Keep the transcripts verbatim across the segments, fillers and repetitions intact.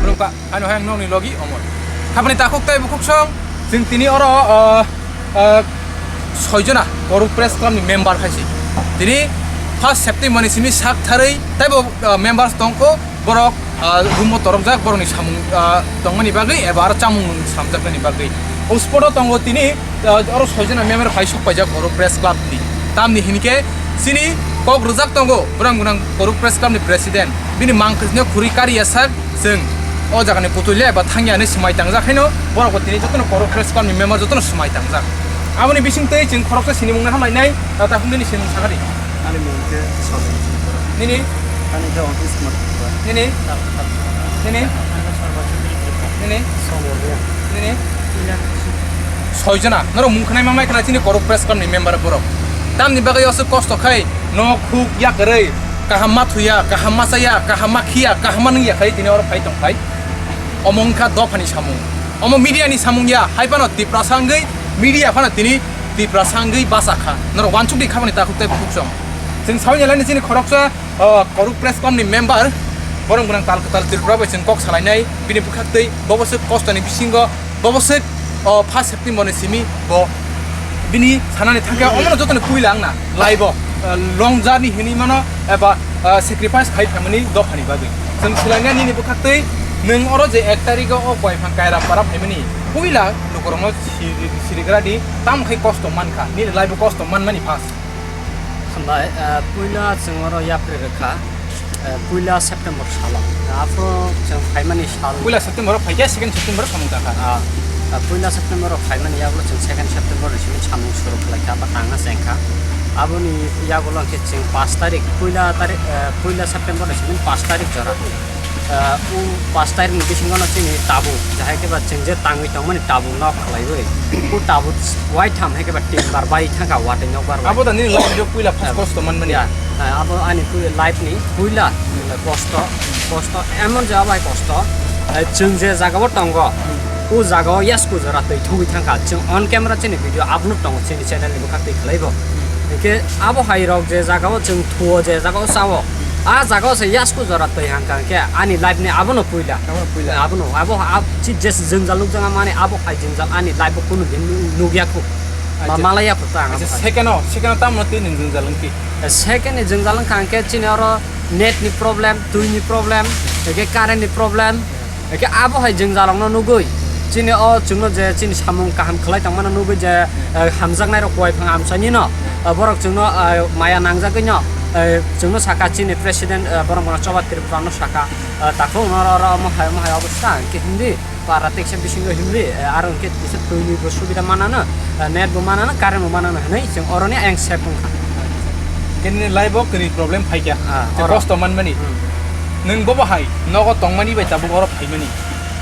Khulumkha, ano hai ang nokni logi omo. Habani takhuk tei bukhuk song, chwng tini oro, ah, ah, soijona Koruk Press Club ni member hai se. Tini first September ni simi sak tharwi teibo, ah, members tongkho, borok, ah, room o torokjak, borokni samung, ah, tongmani bagwi eba aro chamung samjaknani bagwi. O spot o tongo tini, ah, oro soijona member phai sok paijak Koruk Press Club ni. Tamni hinkhe chini kok rwjak tongo, borang gwnang Koruk Press Club ni president. Bini mangkisno khuri kariya sak chwng o jagani kutui le ba thangya hinwi swmai tangjak haino borok bo tini jotono Koruk Press Club ni member jotono swmai tangjak. Aboni bising twi chwng khoroksa sinimung no hamlainai, tata hwnwi ni sinimung sakha di. Ani mung khe Solen Tripura. Nini? Ani khe Atis Kumar Tripura. Nini? Nini? Nini? Somor Reang. Nini? Soi jona, norok mung khwnai ma mai khna chini Koruk Press Club ni member borok. Tamni bagwi aswk kosto khai, nok huk yakarwi, kaham ma thuya, kaham ma chaya, kaham ma khiya, kaham ma nungya khai tini oro phai tong khai. Omo wngkha dophani samung. Omo media ni samung ya, hai phano Tiprasa wngwi, media phano tini Tiprasa wngwi basa kha. Norok wansuk di khabani takhuk tei bukhuk song. Chwng sawi nai laini chini khoroksa, o, Koruk Press Club ni member, borok gwnang tal kwtal Tripura bai chwng kok salainai, bini bwkhak twi bobo swk kosto ni bisingo, bobo swk, o, first September ni simi bo bini sanani thangkhe omono jotoni puila wngna live o, o, long journey hinwi mano eba, o, sacrifice khai phaimani dophani bagwi. Chwng swlainai nini bwkhak twi nwng oro je ek tarikh o, o Koiphang Kairam para phaimani puila lukurokno siri-, sirigra di, tamo khai kosto mankha, nini live o kosto manmani first. Hambai, eh, puila chwng oro yapri rwkha, eh, puila September salo. Aphuru chwng phaimani sal. Puila September o phaikhe second September o samung dakha. Ah, ah, puila September o phaimani yagulo chwng second September ni simi samung suru khlaikha, ba tangna chengkha. Aboni yagulo khe chwng pash tarik, puila tarik, eh, puila September ni simi pash tarik jora. Ah, o pash tarik ni bisingo no chini tabuk, jahai khe ba chwng je tangwi tongmani tabuk nok khlaiwi. O tabuk waitham hai khe ba tin bar bai thangkha watwi nokbar bai. Abo da nini life o puila first kosto manmani. Ya, ah, abo ani pui-, life ni puila kosto, kosto emon je abai kosto. Ah, chwng je jaga o tongo, o jaga o yasku jora twi thugwi thangkha. Chwng on camera chini video upload tongo chini channel ni bwkhak twi khlaibo. Hinkhe abo hai rok je jaga o chwng thuo, je jaga o chao, a jaga o se yasku jora twi hangkha hinkhe ani life ni abono puila. Abono puila. Abono, abo, ab-, chi jes jwngjal nukjak mani abo hai jwngjal ani life o kunu din nu-, nukya khu. Ma-, acha. Malaya khu ta ang acha, abo hai. Second o, second o tamo twi nwng jwngjal wngkhi? Eh, second ni jwngjal wngkha hinkhe chini oro net ni problem, twi ni problem, hinkhe current ni problem. Eke abo hai jwngjalrokno nugwi, chini o chwngno je chini samung kaham khlai tongmano nugwi je, eh, hamjaknairok kuai phang amchainino, eh, borok chwngno, eh, maya nangjagwino, eh, chwngno saka chini president, eh, borok bono Choba Tripurano saka, eh, takhuk norok oro omo hai omo hai obo swkang hwnkhe himdi, para teksa bisingo himdi, eh, aro hwnkhe kisa twini bo subida manano, eh, net bo manano, current bo manano hwnwi chwng oroni ayang sep wngkha. Khe nini life o kwrwi problem phaikha, ah, je oro kosto manmani. Hmm. Nwng bobo hai nogo tongmani bai tabuk oro phaimani.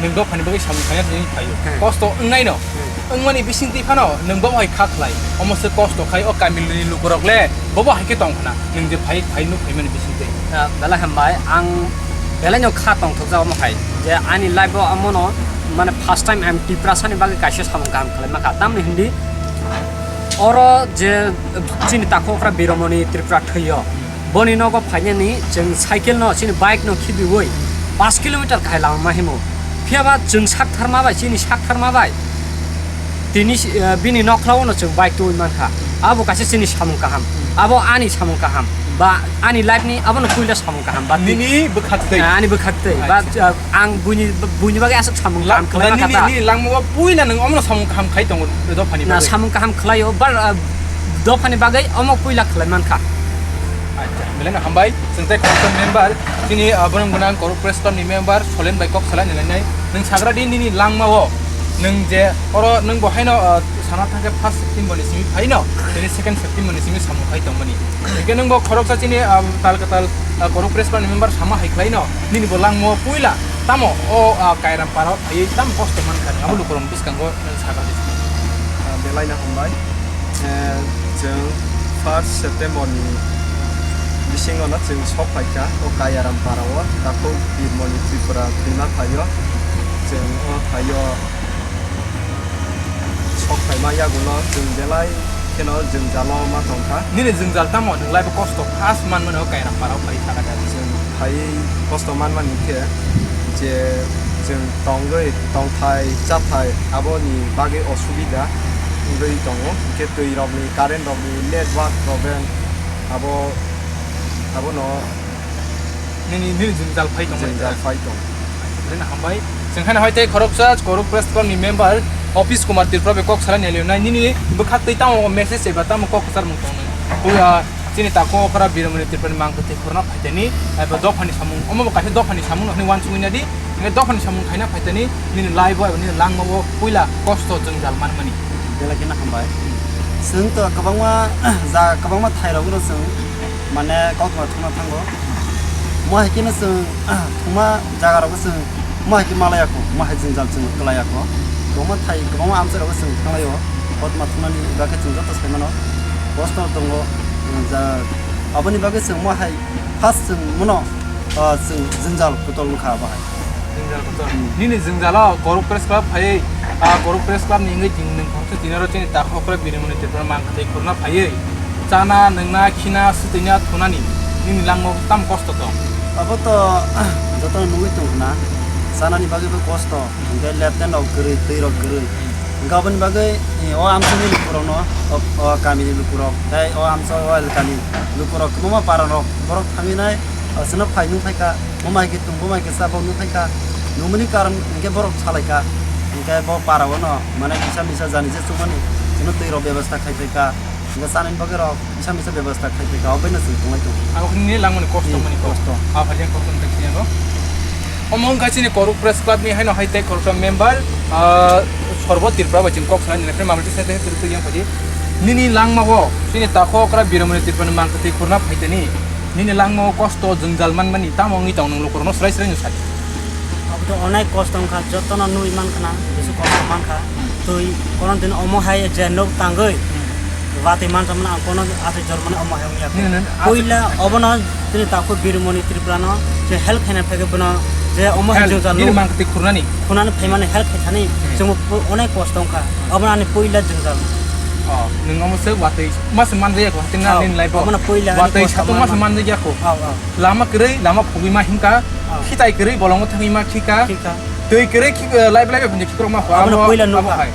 Nwng dophani bagwi samung khaina hinwi phaio. Hmm. Kosto wngnaino. Hmm. Wngmani bisingtwi phano nwng bobo hai kha khlai. Omo se kosto khai o kamilni lukurok le bobo hai khe tong khna. Nwng je phai, phai nuk phaimani bisingtwi. Ah, belai hambai. Ang belaino kha tongthokjak omo hai. Je ani life o omono mane first time ang Tiprasani bagwi kaisa samung kaham khlai ma kha. Tamni hindi oro je chini takhukra Biromoni Tripura thwio. Boni nogo phainani chwng cycle no, chini bike no khibiwi paanch kilometer kahai lama ma himo. Phiyaba chwng saktharma bai, chini saktharma bai Tini si-, eh, bini nokhlao no chwng bai twi mankha. Abo kaisa chini samung kaham. Abo ani samung kaham. Ba ani life ni abono puila samung kaham. Ba ti-, Nini bwkhaktwi. Eh, ani bwkhaktwi. Ba, Acha. eh, ang buini, buini bagwi aswk samung La-, kaham khlai la mankha nini, ta. Nini langmao puila nwng omono samung kaham khai tongo dophani Na bagwi. Samung kaham khlaio, ba, eh, dophani bagwi omo puila khlai mankha. Acha, belai no hambai. Chwng tei khoroksa member, chini, ah, borok gwnang Korok Press Club ni member, Solen bai kok salai nai nai. Nwng sagra di nini langmao, nwng je oro nwng bo haino, ah, sana thangkhe first September ni simi phaino, tini second September ni simi samung khai tongmani. Hingke nwng bo khoroksa chini, ah, tal kwtal, ah, Korok Press Club ni member sama hai khlaino, nini bo langmao puila tamo o, ah, Kairam para o phaiwi tamo kosto mankha, abo lukurok bwskango nwng sagra di. Ah, belai no hambai. Eh, chwng first September ni bisingo no chwng sok phaikha o Kaiaram para o, takhuk Birmoni Tripura thwima phaio. Chwng o phaio sok phaima yagulo chwng belai kheno jwngjalo ma tongkha. Nini jwngjal tamo? Nwng lai bo kosto khas manmani o Kaiaram para o phai sakha da. Chwng phaiwi kosto manmani khe je chwng tongwi tongthai chathai aboni bagwi osubida wngwi tongo, hwnkhe twi rokni, current rokni, network problem abo, abono Nini, nini jwngjal phai tong. Jwngjal phai tong. Nini hambai. Chwng haino hai tei khoroksa Korok Press Club ni member Office Kumar Tripura bai kok salai nai nai nini bwkha twi tamo message eba tamo kok kwchar mung tong nai. Twi, ah, chini takhuk okra Biromoni Tripura ni mang kwtwi khorna phaitani, eba dophani samung, omo bo kaisa dophani samung hwnwi uansugwi nadi. Hingke dophani samung khaina phaitani nini life o eba nini langma o puila kosto jwngjal manmani. Belai kheno hambai. Chwng to kwbangma ja, kwbangma thairok no chwng mane koktwma thangna thango. Mo hai kheno chwng thwngma jaga rogo chwng mo hai khe malaya kho, mo hai jwngjal chwng kwlaya kho. Kwbangma thai, kwbangma amchai rogo chwng thanglaio. Koktwma thwngnani bagwi chwng joto sai mano. Kosto tongo, ja, aboni bagwi chwng mo hai first chwng mono, ah, chwng jwngjal kwtal wngkha abo hai. Jwngjal kwtal. Hmm. Nini jwngjalo Korok Press Club phaiwi, ah, Korok Press Club ni wngwi tini nwng khoroksa tini oro chini takhuk okra Biromoni Tripura mang kwtwi khorna phaiwi chana, nwngna, khina, swtwina, thunani nini langma tamo kosto tong? Abo to jotono nugwi tong khna, chanani bagwibo kosto, hwnkhe latrine rok kwrwi, twi rok kwrwi. Hwnkhe aboni bagwi, eh, o amchaini lukurokno, o, o kamini lukurok, tei o amcha o elkani lukurok kwbangma parangrok borok thangwi nai, o chwngno phai nung phaikha, bo mai khe tung, bo mai khe cha, bo nung phaikha. Nungmani karon hwnkhe borok salaikha, hwnkhe bo parao no mane kisa misa jani je chukmani chwngno twi rok bebasta khai phaikha, hwnkhe chanani bagwi rok kisa misa bebasta khai phaikha, o baino chwng tonglai tongo. Abo khe nini langmani kosto. Hmm, mani kosto. Kosto. A phaikhe kosto wngkha chini abo. Omo wngkha chini Korok Press Club ni haino hai tei khoroksa member, ah, Sorbo Tripura bai chwng kok salai nini, mamati sai tei twi twi yang phaidi. Nini langmao chini takhuk okra Biromoni Tripura ni mang kwtwi khorna phaitani. Nini langmao kosto jwngjal manmani tamo wngwi tong nwng lukurokno swrai swrai no sadi. Abo to onek kosto wngkha, jotono nugwi mankha na, bisu kosto mankha. Twi kono din omo hai je nok tangwi watwi mankha mano, ang kono aswk jormani omo hai wngya kho. Nini, nini, aswk. Puila obono chini takhuk Biromoni Tripura no je help khaina phaigo bono je omo hai jwngjal nini mang kwtwi khurnani. Khurnani phaimani help khaithani. Hmm. Chwngbo onek kosto wngkha. Obono ani puila jwngjal. Oh, nwng omo se watwi masa manjaya kho, hatin na nini life o. Obono puila ani watwi kosto satung masa manjaya kho. Oh, oh. Lama kwrwi, lama phugwi ma himkha, oh, khitai kwrwi bolongo thangwi ma khika, khika. Twi kwrwi khik-, eh, live live phunjak khikrok ma kho, abono abo, puila abo nukha. Hai.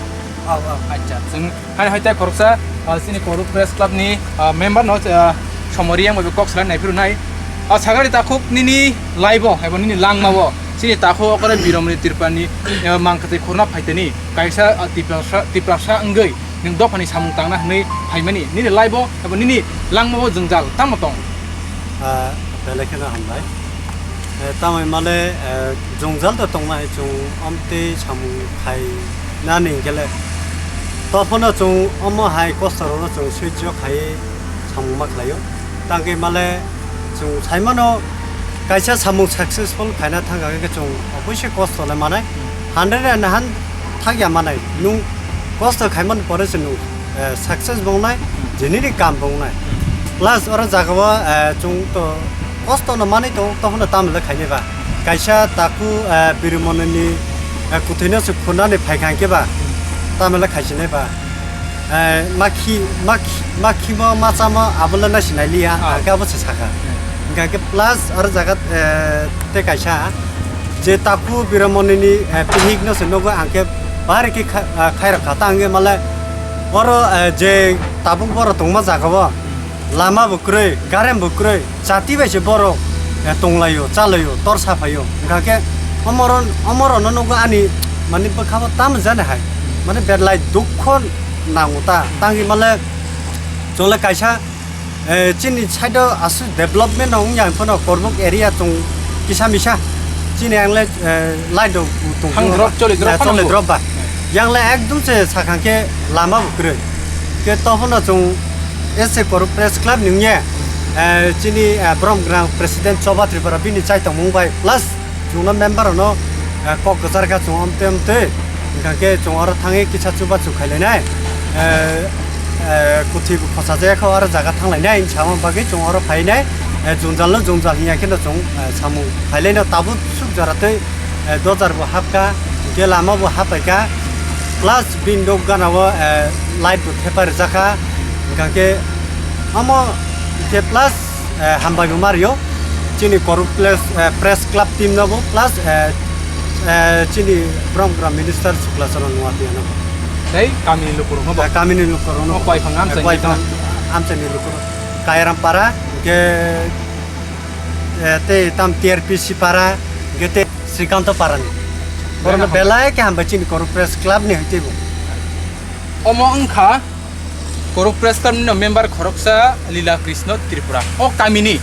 Oh, oh. Acha, chwng hai, hai tei khoroksa, ah, chini Korok Press Club ni, ah, member no, ah, somori yang bai kok salai nai phuru nai. Ah, sagari takhuk nini live o, ebo nini langma o, chini takhuk okore Biromoni Tripura ni, eh, mang kwtwi khurna phaitani, kaisa, ah, Tiprasa, Tiprasa wngwi. Nwng dophani samung tangna hwnwi phaimani, nini life o eba nini langmao jwngjal tamo tong? Ah, belai kheno hambai. Eh, tamoni male, eh, jwngjal to tongna hai chwng omtwi samung khainani hwnkhe le. Tophano chwng omo hai kosto rokno chwng swijjo khaiwi samung ma khlaio. Tangkhe male chwng saimano kaisa samung successful khaina thangkha khe chwng obviously kosto le manai. Hundred and han thakya manai. Nwng kosto khaimani pore se nwng, eh, success bo wngnai, je nini kam bo wngnai. Plus oro jaga o, eh, chwng to kosto no manwi tongo, tophano tamle khainai ba. Kaisa takhuk, eh, Biromoni ni, eh, kwthwino se khunani phaikha hwnkhe ba, tamle khaisinai ba. Eh, makhi, makhi, makhimo machamo abole naisinailiya, ah, hwnkhe abo se sakha. Hmm. Hwnkhe plus oro jaga, eh, tei kaisa je takhuk Biromoni ni, eh, bihik no se nogo hwnkhe bari khe kha-, ah, khairok kha ta hwnkhe male oro, eh, je tabuk borok tongma jaga o lama bo kwrwi, current bo kwrwi, chati bai se borok, eh, tonglaio, chalaio, tor saphaio. Hwnkha khe omoro, omorono nukgo ani mani bwkha bo tamo jani hai, mani belai dukho nango ta. Tangwi male chole kaisa, eh, chini side o aswk development no wngya phano Korbuk area chwng kisa misa chini ang le, eh, light rok tong Thang drop, choli drop eh, phano choli bo. Drop ba. Yang le ekdom se sakha khe lama bo kwrwi. Khe tophano chwng S A Koruk Press Club ni wngya, eh, chini, eh, Brom Grang President Choba Tripura bini chaitongmung bai plus chwngno member rokno, eh, kok kwchar kha chwng omtwi omtwi. Hwnkha khe chwng oro thangwi kisa chubachu khailainai. Eh, eh, kwthwi bo khosa jaya kha oro jaga thanglainai hinwi sama bagwi chwng oro phainai. Eh, jwngjal no jwngjal hinya kheno chwng, eh, samung khailaino tabuk suk jora tei, eh, dojar bo hapkha, hwnkhe lama bo haphaikha. Plus bini nok gana o, eh, light bo thepai rwjakha. Hwnkha khe omo khe plus eh, hambai bo mario. Chini Koruk Press, eh, Press Club team no bo plus, eh, eh, chini Brom Gram Minister Sukla Charan Noatia no bo. Tei kamini lukurok no bo. Eh, kamini lukurok no bo. Kwai phang amchai Eh, kwai ni phang amchai ni lukurok. Kairam para, hwnkhe, eh, tei tam T R P C para, hwnkhe tei Srikanto para ni. Borok no belai khe hambai chini Koruk Press Club ni hwnkhe bo. Omo wngkha Koruk Press Club ni member khoroksa Lila Krishna Tripura. O kamini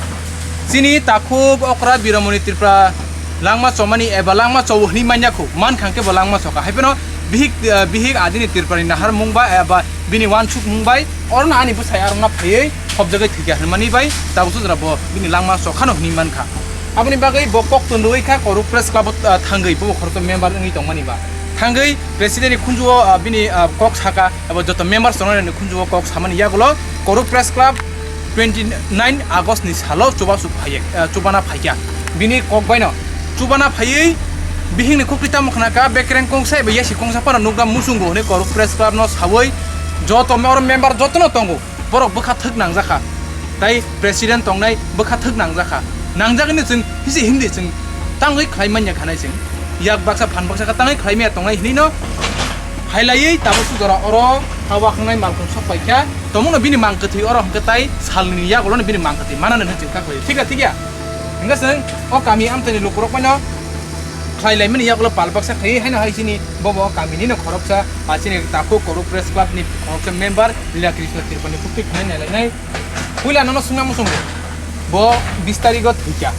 chini takhuk okra Biramoni Tripura langma chomani eba langma chobo hwnwi manya kho, man khang khe bo langma soka. Hai phano bihik, eh, bihik adini Tripura ni nahar mung bai eba bini wansuk mung bai oro no ani bwsai arok na phaiwi khopjagwi thwikha hwnmani bai tabuk sujra bo bini langma sokhano hwnwi mankha. Aboni bagwi bo kok twn rwui kha Koruk Press Club o, eh, thangwi bo khoroksa member wngwi tongmani ba. Thangwi President ni khunju o, eh, bini, eh, kok saka. Abo joto members tongnai rokni khunju o kok samani yagulo Koruk Press Club twenty nine August ni salo chubachu phaiya, eh, chubana phaikha. Bini kok baino chubana phaiwi bihikni khukti tamo khna kha, bekereng kongsa eba yasi kongsa phano nukda muchungo hwnwi Koruk Press Club no sawi joto me-, oro member jotono tongo, borok bwkha thwk nangjakha. Tai president tongnai bwkha thwk nangjakha. Nangjagwino chwng hisi hindi chwng tangwi khlai manya khanai chwng. Yak baksa phan baksa kha tangwi khlai maya tongnai hinwi no hai laiwi tabuk sujora oro ha wakhangnai malkhung sok paikha. Tongmungno bini mang kwthwi oro hwnkhe tai salni yagulono bini mang kwthwi manani hwnwi chwng kha khlaio. Thik ya, thik ya? Hwnkhe chwng o kami amchaini lukurok phano khlai laimani yagulo pal baksa khaiwi haino hai chini bobo kaminino khoroksa, ah, chini takhuk Koruk Press Club ni khoroksa member Lila Krishna Tripura ni bukti khnai nai lainai. Puila nono swngna muchungo. Bo bis tarigo thwikha.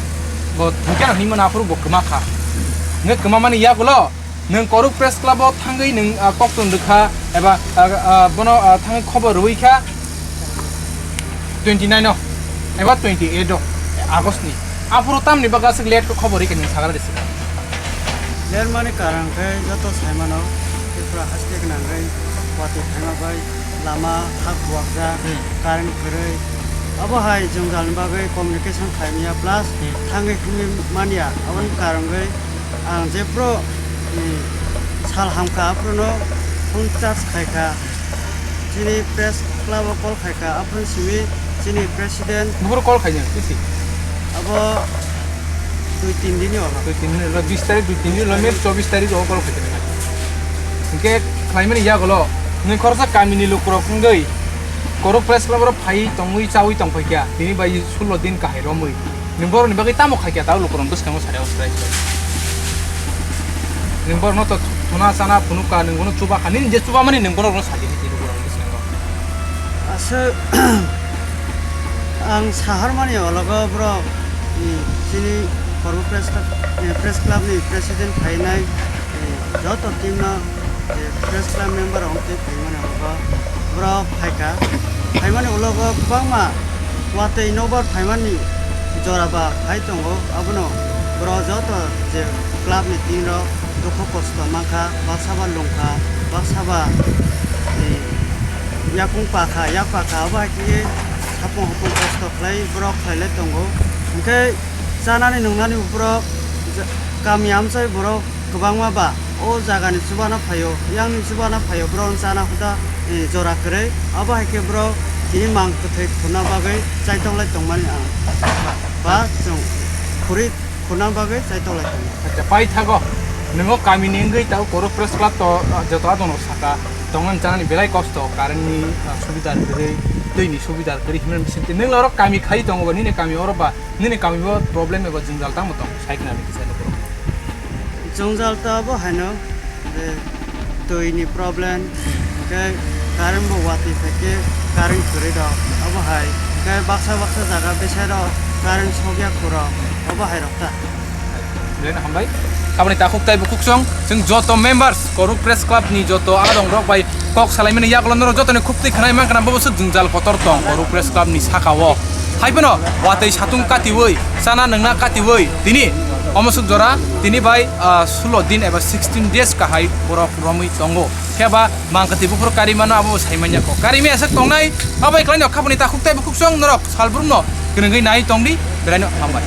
Bo thwikha hinwi mano aphuru bo kwma kha. Hwnkhe kwma mani yagulo nwng Koruk Press Club o thangwi nwng, ah, kok twn rwkha eba, ah, ah, bono, ah, thangwi khobor rwui kha twenty nine o eba twenty eight o August ni. Aphuru tamni bagwi aswk late khe khobor rwikha nwng sagra risi. Lermani karon khe joto saimano Tripura haste gwnangwi watwi phaima bai lama ha kuwakjak, Hmm. current kwrwi. Abo hai jwngjalni bagwi communication khlaimanya plus Hmm. thangwi himwi manya. Aboni Hmm. karon khe ang jephru, eh, sal hamkha aphruno phone charge khaikha. Chini press club o call khaikha, aphuru simi chini president. Buphuru call khaina, bisi? Abo dui tin din ni ulo. Dui tin din ni ulo, bis tarik, dui tin din ni ulo, May chobis tarik o call khaikha. Hwnkhe khlaimani yagulo, nwng khoroksa kamini lukurok wngwi Korok Press Club oro phaiwi tongwi chawi tongphaikha, tini bai sullo din kahai romwi. Nwng borokni bagwi tamo khaikha, tao lukurokni bwskango saria usrai usrai. Nwng borokno to thuna chana phunukha, nwng bono chubakha, nini je chubamani nwng borokno sadia hinwi lukurokni bwskango. Aswk, ang saharmani ologo borok, mm, chini Korok Press Club, eh, Press Club ni president phainai, eh, joto team no, eh, Press Club member rok tei phaimani ologo borok phaikha. Phaimani ologo kwbangma watwi nokbar phaimani jora ba phai tongo, abono borok joto je club ni team rok dukhu kosto mankha, baksa ba lungkha, baksa ba, eh, yakung pakha, yak pakha, abo hai khe sapung hopung kosto khlai borok khlai lai tongo. Hwnkhe chanani nungnani borok je-, kami amchai borok kwbangma ba o jagani chubana phaio, yangni chubana phaio, borok chana huda, eh, jora kwrwi. Abo hai khe borok tini mang kwthwi khuna bagwi chaitok lai tongmani ang ba chwng khuri khuna bagwi chaitok lai tongo. Acha, paithago. Nwngo kami ni wngwi tabuk Koruk Press Club to, ah, joto adongrok saka, tongmani chanani belai kosto, current ni, ah, subidar kwrwi, twi ni subidar kwrwi himnani bisingtwi. Nwng norok kami khai tongo ba, nini kami oro ba, nini kami bo problem eba jwngjal tamo tong, sai khna ni kisa lukurok. Jwngjal to abo haino, je twi ni problem, hwnkhe current bo watwi phaikhe current kwrwi rok, abo hai, hwnkhe baksa baksa jaga bwsai rok current sokya khorok, abo hai rok ta. Belai no hambai. Aboni takhuk tei bukhuk song, chwng joto members, Koruk Press Club ni joto adong rok bai kok salaimani yagulo norok jotoni khuk twi khwnai mankha na, bo bwswk jwngjal kotor tong Koruk Press Club ni saka o. Hai phano watwi satung katiwi, chana nwngna katiwi, tini omo swk jora, tini bai, ah, sulo din eba sixteen days kahai borok romwi tongo. Khe ba mankha twi buphuru kari mano abo bo sai manya kok. Kari maya swk tongnai, abai kwlai no khaponi takhuk tei bukhuk song norok salbrum no kwrwngwi nai tongdi, belai no hambai.